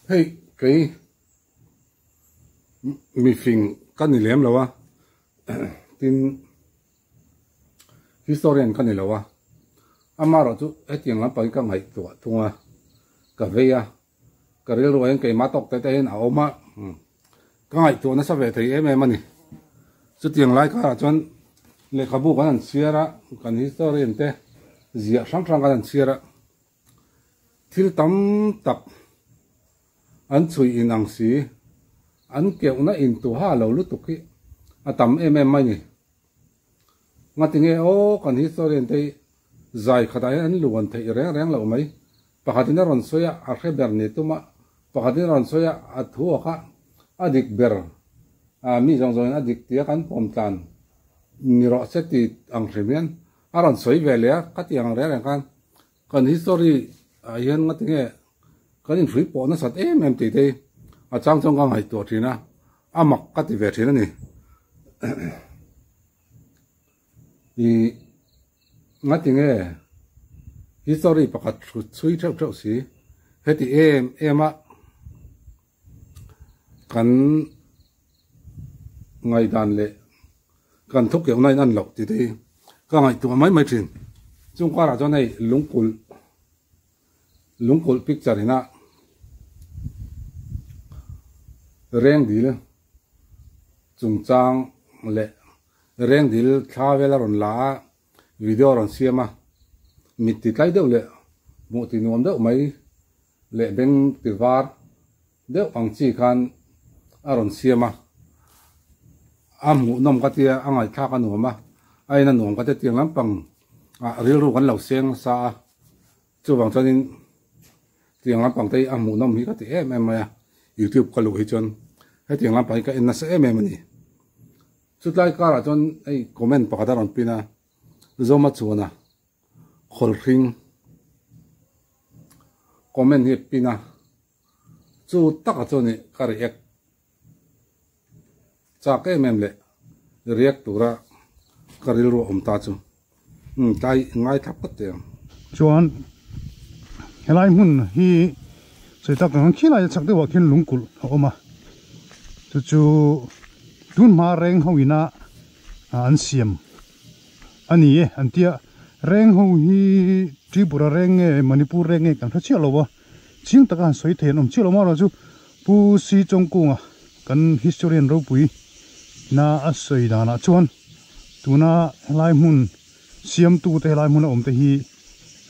Hei kei mifing ka ni lem lo a, tin historian ka ni lo a, amaherawh chu hetiang lampangin ka ngaihtuah thung a, ka vei a, ka rilru ah hian keimah tawk te te hian a awm a, ka ngaihtuah nasa ve thei em em a ni. Chutiang lai karah chuan lehkhabu kan han chhiar a, kan historian te ziah hrang hrang kan han chhiar a, thil tam tak an chhui in ang si, an keuhna intuha lo lutuk hi a tam em em mai ni. Ngatinge aw kan historian te hi zai khatah hian an luan theih reng reng loh mai. Pakhatin a rawn sawi a, a hre ber ni tum a, pakhatin a rawn sawi a, a thu a kha a dik ber a, mi zawng zawngin a dik tia kan pawm tlan ni rawh se ti ang hrim hian a rawn sawi ve leh a, ka ti ang reng reng khan kan history ah hian ngatinge kan inhrui pawh nasat em em tih te hi a chang chuan ka ngaihtuah thin a, a mak ka ti ve thin a ni. I ngatinge history pakhat hrut chhui theuh theuh si heti em em a kan ngaihdan leh kan thu keuh na in an loh tih te hi ka ngaihtuah mai mai thin. Chung karah chuan hei lungkulh lungkulh picture ina reng dil chungchang leh Rengdil thla vel a rawn la a, video a rawn siam a, mit ti tlai deuh leh hmuh ti nuam deuh mai leh beng ti var deuh ang chi khan a rawn siam a, a hmuhnawm ka tia, a ngaihthlak a nuam a, a en a nuam ka tia tiang lampang ah rilru kan lo seng nasa a, chuvang chuanin tiang lampang te hi a hmuhnawm hi ka ti em em mai a, youtube ka luh hi chuan hetiang lampang hi ka en nasa em em a ni. Chutlai karah chuan hei comment pakhat a rawn pin a, Zoma chuan a khawlhring comment hi a pin a, chu takah chuan ih ka react chak em em leh react tura ka rilru a awm ta chu umm tlai ngaithla phawt teh ang. Chuan helai hmun hi sawi tak ang khilai a chhak deuhah khian lungkulh a awm a chu chu tun hma reng ho ina an siam a ni e an tia reng ho hi Tripura reng nge Manipur reng nge kan hre chiah lo a chiang taka han sawi thei an awm chiah lo marawh chu Pu Si Chawngkunga kan historian ropui na a sawi danah chuan tuna helai hmun siamtute helai hmuna awm te hi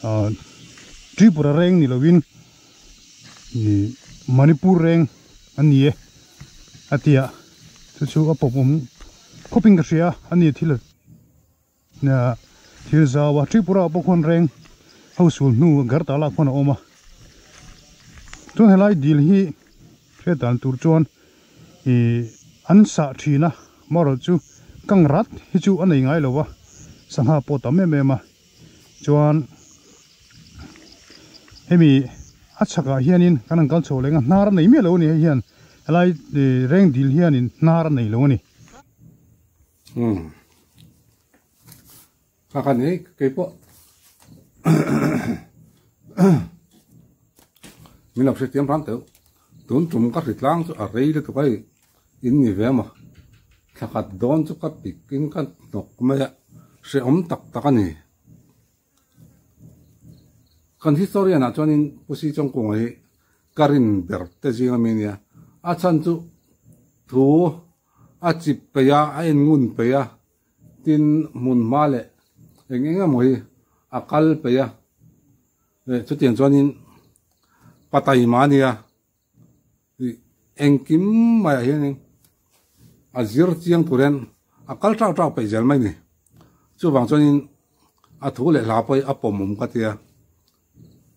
ah Tripura reng ni lovin ih Manipur reng an ni e a ti a chu chu a pawm awm khawp in ka hria a ni thil ah thil zau a Tripura ah pawh khuan reng ho sul hnu Agartala ah khuan a awm a chuan helai dil hi hriat dan tur chuan ih an sah thin a marawh chu kang rat hi chu a nei ngai lo va sangha pawh tam em em a chuan hemi a chhakah hianin kan han kal chho leh ang a hnar a nei miah lo a ni hei hian helai ih reng dil hianin hnar a nei lo a ni. Umm kha kha ni keipawh min lo hrethiam ram teuh tun tum ka hri tlang chu a rei lutuk a hei in ni ve maw thla khat dawn chu ka pik in ka hnawk mai a hrehawm tak tak a ni kan historian ah chuanin Pu Si Chawngkunga hi ka rin ber te zing ami a nia a chhan chu thu a chip peih a a en ngun peih a tin hmun hma leh eng eng emaw hi a kal peih a leh chutiang chuanin pataima a nia ih engkim maiah hianin a zir chiang tur hian a kal tau tau peih zel mai a ni chuvang chuanin a thu leh hla pawh hi a pawmawm ka tia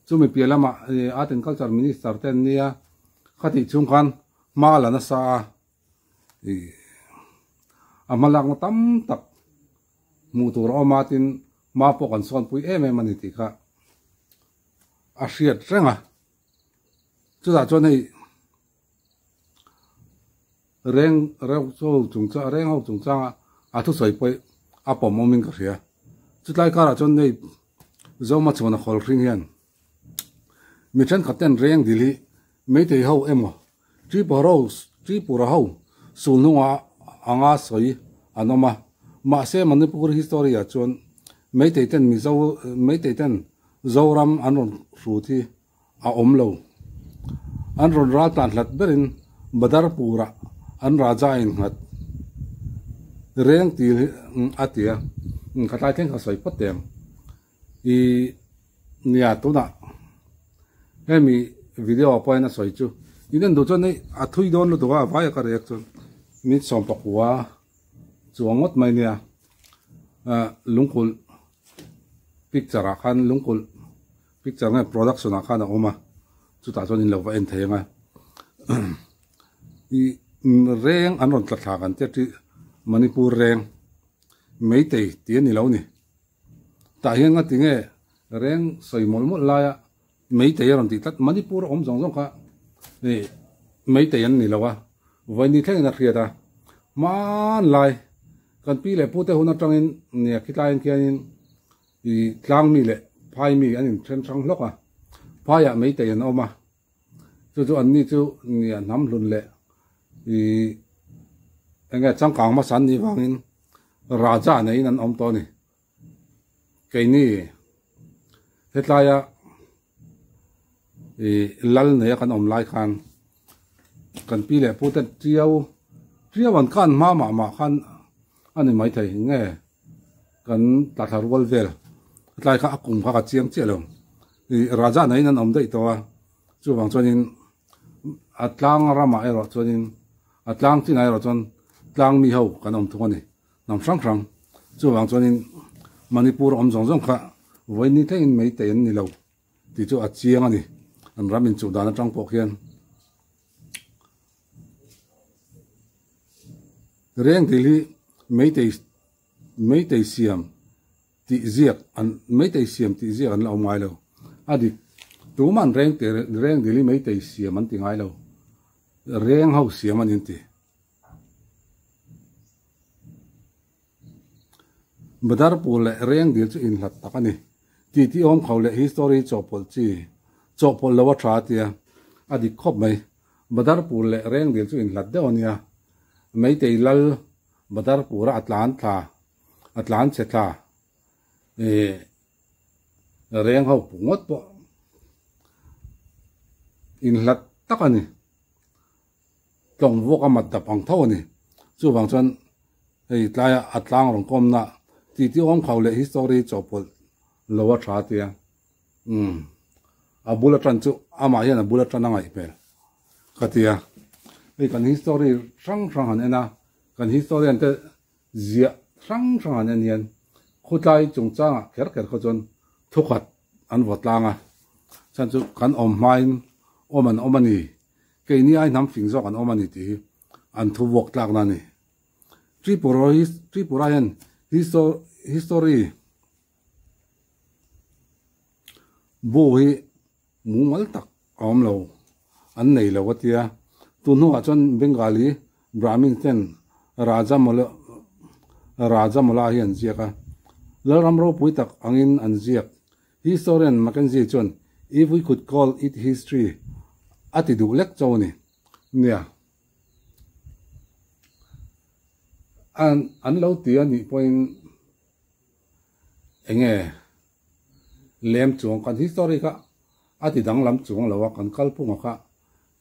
chumi piah lamah ih art and culture minister te an nia khatih chhung khan hma la nasa a. Ih a hma lakna tam tak hmuh tur a awm a tin hma pawh kan sawn pui em em a ni tih kha a hriat reng a chutah chuan hei reng reuh ho chung chang reng ho chung changa a thusawi pawh a pawm awmin ka hria chutlai karah chuan hei Zoma chhuana khawl hring hian mi thenkhat ten reng dil hi. Meitei ho emaw Tripura ho sulhnunga anga sawi an awm a, mahse Manipur history ah chuan Meitei ten Mizo Meitei ten Zoram an rawn hrut hi a awm lo. An rawn ral tan hlat berin Badarpur-ah an Raja a innghat reng tih a ti a, ka tlai thleng kha sawi phawt teh ang. I nia tunah hemi video ah pawhin a sawi chu in en duh chuan hei a thui dawn lutuk a, a vai a ka react chuan minute 19 chuang ngawt mai nia lungkulh picture ah khan lungkulh Picture nge production ah khan a awm a, chutah chuan in lo va en thei ang a. I reng an rawn tla thlak an tia chi Manipur reng Meitei tih a ni lo ni. Tah hian nga tinge reng sawi mawlh mawlh laia Meitei a rawn tih tlat Manipur a awm zawng zawng kha i Meitei an ni lo a, vawiin ni thlengin a hriat a. Hmanlai kan pi leh pute hun atangin nia khitlaiin khianin I tlang mi leh phai mi an inthen hrang hlawk a, phaiah meitei an awm a, chu chu anni chu nia hnam hlun leh i eng nge changkang hmasa an nih vangin raja neiin an awm tawh a ni. Keini hetlaia i lal neia kan awm lai khan kan pi leh pu te tiau tiau an khan hma mah mah khan a ni maithei nge. Kan tla thla rual vel tlai kha a kum kha ka chiang chiah lo ih raja naiin an awm daih tawh a chuvang chuanin a tlang ramah erawh chuanin a tlang chinah erawh chuan tlang mi ho kan awm thung a ni hnam hrang hrang chuvang chuanin Manipur awm zawng zawng kha vawiin ni thlengin meitei an ni lo tih chu a chiang a ni an ram inchuh dan atang pawh khian. Reng dil hi meitei meitei siam tih ziak an meitei siam tih ziak an la awm ngai lo. A dik tuman reng te reng dil hi meitei siam an ti ngai lo. Reng ho siam a ni an ti. Badarpur leh reng dil chu inhlat tak a ni. Titi awm kho leh history chawhpawlh chi chawhpawlh lo a tha a tia a dik khawp mai. Badarpur leh Rengdil chu inhlat deuh a nia. Meitei lal Badarpura a tlan thla, a tlan chhe thla ih reng ho puk ngawt pawh inhlat tak a ni. Tlawng vuak a mat dap ang tho a ni. Chuvang chuan hei tlaia a tlang rawn kawmna titi awm kho leh history chawhpawlh lo a tha tia. Umm a bul atan chu amah hian a bul atan a ngaih hmel ka ti a, hei kan history hrang hrang han en a, kan historian te ziah hrang hrang han en hian khutlai chungchangah kher kher khaw chuan thukhat an vaw tlang a, chhan chu kan awm hmain awm an awm a ni, keini ai hnam fing zawk an awm a ni tih hi an thu vuak tlakna a ni. Tripura Tripura hian history. Bu hi mumal tak a awm lo, an nei lo a tia. Tun hnuah chuan Bengali Brahmin ten Raja Mawla Raja Mawla hi an ziak a, Lalram ropui tak angin an ziak. Historian Mackenzie chuan If we could call it history a ti duh lek cho a ni. Nia. An an lo ti a nih pawhin. Enge lem chuang kan history kha a ti danglam chuang lo a, kan kalphunga kha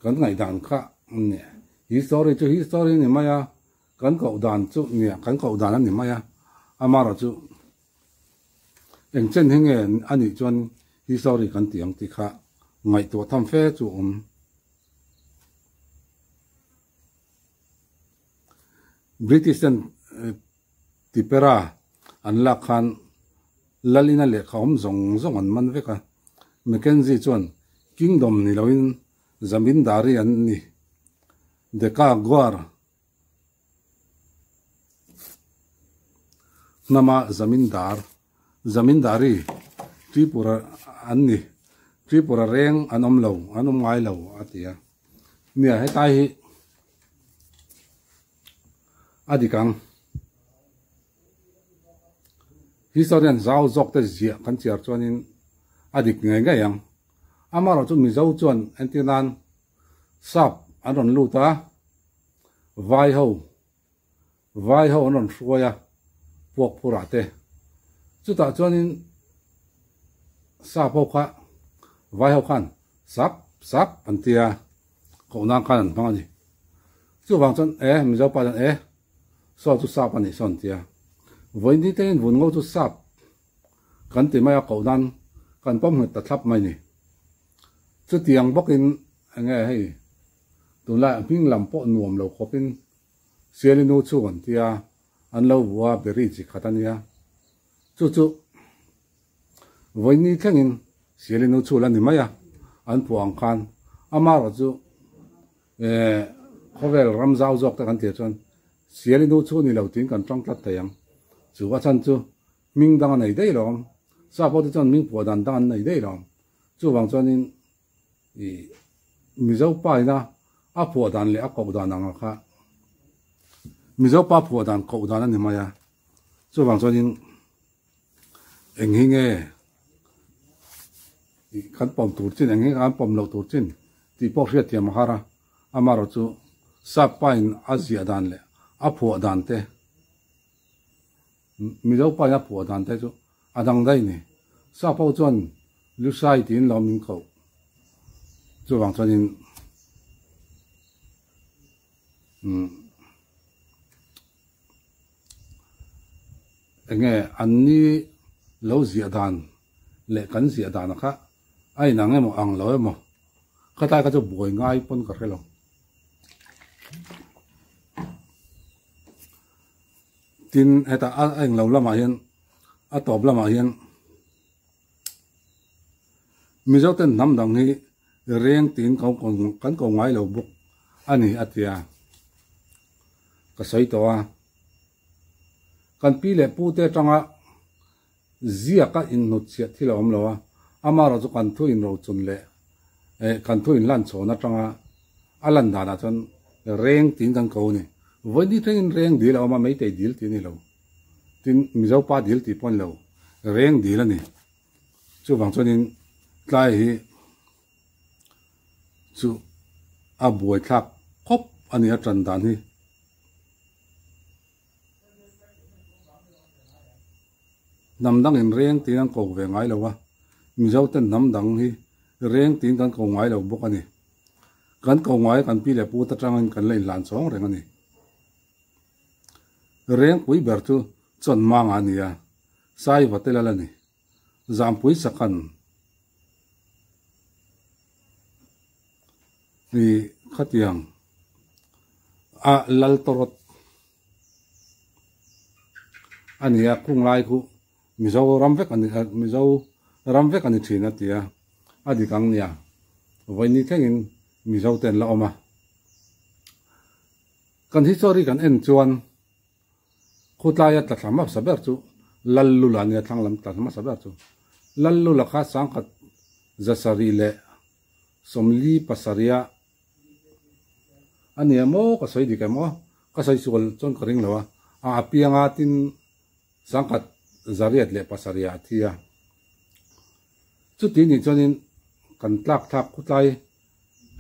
kan ngaihdan kha nia history chu history a ni mai a, kan koh dan chu nia kan koh dan a ni mai a, amaherawh chu eng chen hi nge a nih chuan history kan tih ang tih kha ngaihtuah tham fe chu a awm. British ten Tipera an lak khan Lalina lehkha awm zawng zawng an man vek a, Mackenzie chuan Kingdom ni loin Zamindari an ni. Deka Guar hnama Zamindar, Zamindari, Tripura an ni. Tripura reng an awm lo, an awm ngai lo a ti a. Nia hetlai hi A dik ang. Historian zau zawk te ziah kan chiar chuanin a dik ngei ngei ang. Amaherawhchu Mizo chuan entir nan Sap an rawn lut a, vai ho, vai ho an rawn hruai a, puak phurah te. Chutah chuanin sap ho kha, vai ho khan sap sap an ti a, koh nan khan an hmang a ni. Chuvang chuan e, Mizo pa chuan e, saw chu sap a nih sawn an ti a. Vawiin ni tengin vun ngo chu sap kan ti mai a, koh nan kan pawm nghet ta thlap mai ni. Chutiang bawkin enge hei tunlai a hming lam pawh nuam lo khawpin Sialinu chu an tia an lo vua beri chi khat a nia. Chu chu vawiini thlengin Sialinu chu la ni mai a, an phuah ang khan amaherawh chu eh khawvel ram zau zawk te kan tih chuan Sialinu chu ni lo tiin kan tang tlat thei ang. Chu a chhan chu hming dang a nei daih lo ang. Sa pawh te chuan hming phuah dan dang an nei daih lo ang. Chuvang chuanin ih Mizo pa ina a phuah dan leh a koh dan anga kha Mizo pa phuah dan koh dan a ni mai a. Chuvang chuanin eng hi nge ih kan pawm tur chin eng hi kan pawm loh tur chin tih pawh hriatthiam a har a. Amaherawh chu sap pa in a ziah dan leh a phuah dan te Mizo pa in a phuah dan te chu a dang daih ni. Sap ho chuan Lusai tiin lo min koh. Chuvang chuanin umm enge an ni lo ziah dan leh kan ziah dan kha a inang emaw ang lo emaw khatlai kha chu buai ngai pawn ka hre lo. Tin hetah a englo lamah hian a tawp lamah hian Mizo ten hnam dang hi reng tiin kan ko ngai lo bawk a ni a tia ka sawi tawh a. Kan pi leh pu te atanga ziak a inhnut chhiah thil a awm lo a, amaherawh chu kan thu inrochun leh kan thu inhlanchhawn atanga a lan danah chuan reng tiin kan ko a ni. Vawiin thlengin reng dil a awm a, Meitei dil tih a ni lo. Tin, Mizo pa dil tih pawh a ni lo, reng dil a ni. Chuvang chuanin tlai hi chu a buaithlak khawp a ni a tan dan hi. Hnam dang in reng tiin an ko ve ngai lo a, Mizo ten hnam dang hi reng tiin kan ko ngai lo bawk a ni. Kan ko ngai kan pi leh pu te atangin kan la inhlan chawng reng a ni. Rengpui ber chu Chawnmanga a ni a, Saivatel a ni. Zampui Sakan i khatiang a lal tawrawt a ni a, khung lai khu Mizoram vek a ni Mizoram vek a ni thin a ti a, a dik ang nia. Vawiin thlengin Mizo te an la awm a. Kan history kan en chuan Khutlaia tla thla hmasa ber chu Lallula a nia, thlang lam tla hmasa ber chu Lallula kha sangkhat zasarih leh sawmli pasarih a nia maw ka sawi dik em aw, ka sawi sual chuan ka ring lo a, a apianga tin sangkhat zariat leh pasarih ah a thi a. Chuti nih chuanin kan tlak thlak khutlai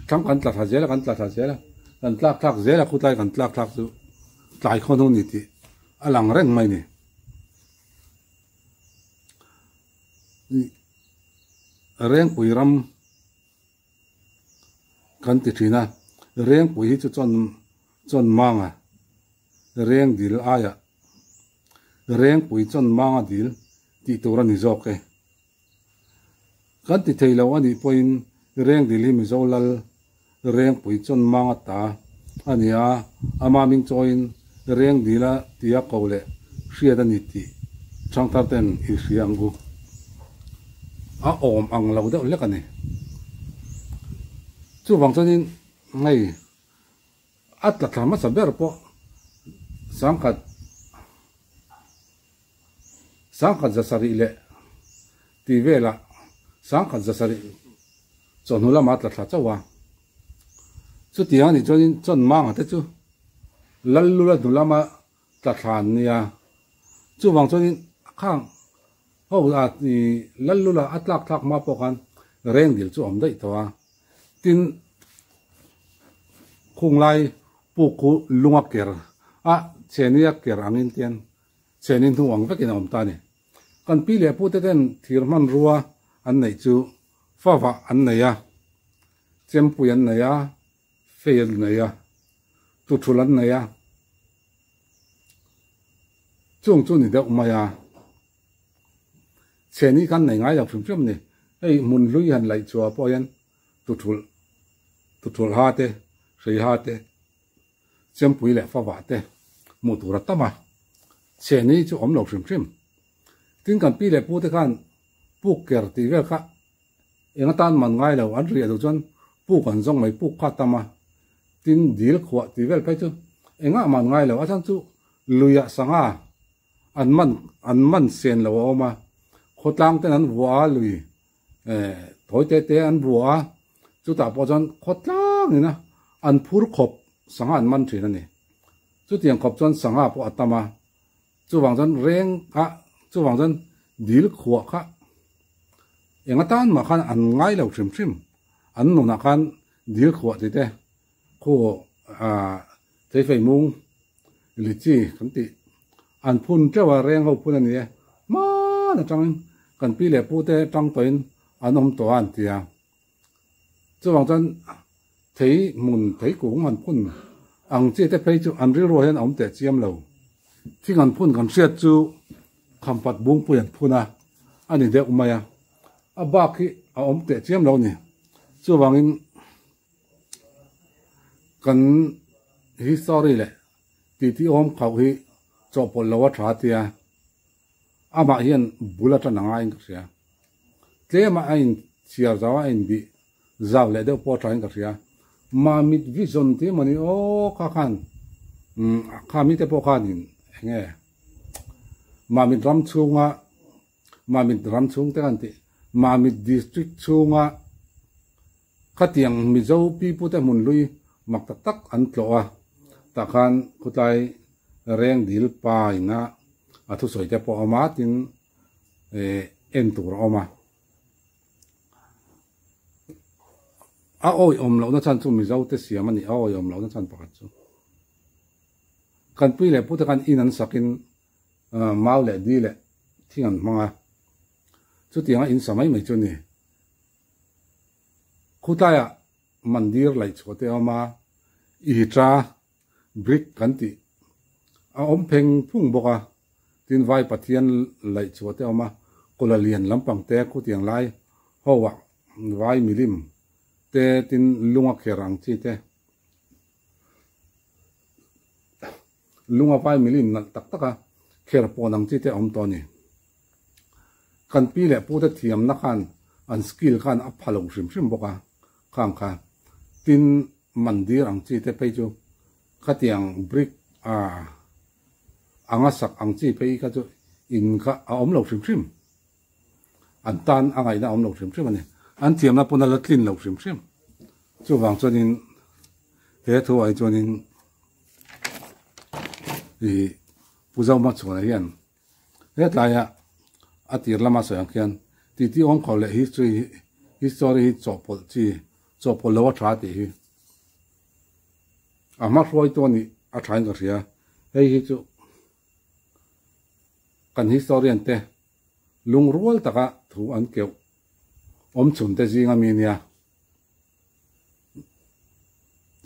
Thlang kan tla thla zel a, kan tla thla zel a, kan tlak thlak zel a, khutlai kan tlak thlak chu tlai khaw hnu ni tih a lang reng mai ni. Rengpui ram kan ti thin a, Rengpui hi chu chawn chawn manga reng dil aia Rengpui chawn manga dil tih tur a ni zawk e. Kan ti thei lo a nih pawhin Rengdil hi Mizo lal Rengpui chawn mang a ta a ni a, ama ming chawiin Rengdil a tia ko leh hriat a ni tih Thangthar ten i hria ang u. A awm ang lo deuh hlek a ni. Chuvang chuanin hei a tla thla hmasa ber pawh sangkhat Sangkhat zasarih leh tih velah sangkhat zasarih chawhnu lamah a tla thla chauh a. Chutiang a nih chuanin chawn manga te chu Lallula hnu lama tla thla an nia. Chuvang chuanin khang ho a Lallula a tlak thlak hma pawh khan reng dil chu a awm daih tawh a. Tin. Khung lai puk khu lunga ker a chenia ker angin tian chenin hnu ang vekin a awm ta a ni. Kan pi leh pute ten thir hmanrua an neih chu favah an nei a, chempui an nei a, fei an nei a, tuthul an nei a, chung chu ni deuh mai a. Chheni khan nei ngai lo hrim hrim a ni. Hei hmun hlui han laih chhuah pawh hian tuthulh tuthulh ha te, hrei ha te, chempui leh favah te hmuh tur a tam a. Chheni chu awm lo hrim hrim. Tin kan pi leh pu te khan puk ker tih vel kha eng atan man ngai lo an riah duh chuan puk an zawng mai puk kha a tam a. Tin dil khuah tih vel phei chu engah man ngai lo a chhan chu luiah sangha an man an man sen lo a awm a khawtlang ten an vuah a lui eh thawi te te an vuah a chutah pawh chuan khawtlang ina an phur khawp sangha an man thin a ni chutiang khawp chuan sangha pawh a tam a chuvang chuan reng a chuvang chuan dil khuah kha eng atan mah khan an ngai lo hrim hrim an nunah khan dil khuah tih te khu ah theifei mung Lichi kan tih an phun teuh a, reng ho phun a ni e. Hman atangin kan pi leh pu te tang tawhin an awm tawh a an ti a. Chuvang chuan thei hmun thei kung han phun ang chi te phei chu an rilruah hian a awm teh chiam lo. Thing an phun kan hriat chu khampat bungpui an phun a, a ni deuh mai a. A bak hi a awm teh chiam lo a ni. Chuvangin. Kan history leh titi awm khauh hi chawhpawlh lo a tha tia amah hian bul atang a ngaiin ka hria. Tlem a inchhiar zau a inbih zau leh deuh pawh a thain ka hria. Mamit vision tih emaw ni aw kha khan kha mite pawh khanin eng nge Mamit ram chhunga Mamit ram chhung te kan tih Mamit district chhunga Khatiang Mizo pipute hmun hlui mak tak tak an tlawh a, tah khan khawtlai reng dil pa ina a thusawi te pawh a awm a, tin en tur a awm a. A awihawm lohna chhan chu Mizo te siam a ni, a awihawm lohna chhan pakhat chu. Kan pui leh pute khan in an sakin mau leh di leh thing an hmang a, chutianga in sa mai mai chu a ni. Khutlaiah mandir laih chhuah te a awm a, ita, brick kan tih a awm pheng phung bawk a, tin vai pathian laih chhuah te a awm a, kawla lian lampang te khutiang lai ho ah vai milim te tin lunga kher ang chi te lunga vai milim nalh tak tak a kher pawn ang chi te a awm tawh a ni. Kan pi leh pute thiamna khan an skill khan a pha lo hrim hrim bawk a, khang kha tin mandir ang chi te phei chu khatiang brick a anga sak ang chi phei kha chu in kha a awm lo hrim hrim, an tan a ngaihna a awm lo hrim hrim a ni, an thiamna pawn a la tlin lo hrim hrim. Chuvang chuanin he thu ah hi chuanin ih Pu Zohmachhuana hian Hetlaiah a tir lama sawi ang khian titi awm kho leh history hi history hi chawhpawlh chi chawhpawlh lo a tha tih hi a hma hruaitu a nih a thain ka hria. Hei hi chu kan historian te lungrual taka thu an keuh awmchhun te zinga mi nia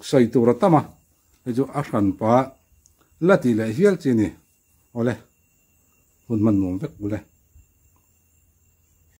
sawi tur a tam a, hei chu a hranpa la tih leh hial chi a ni. Awle, hun hman nuam vek ule.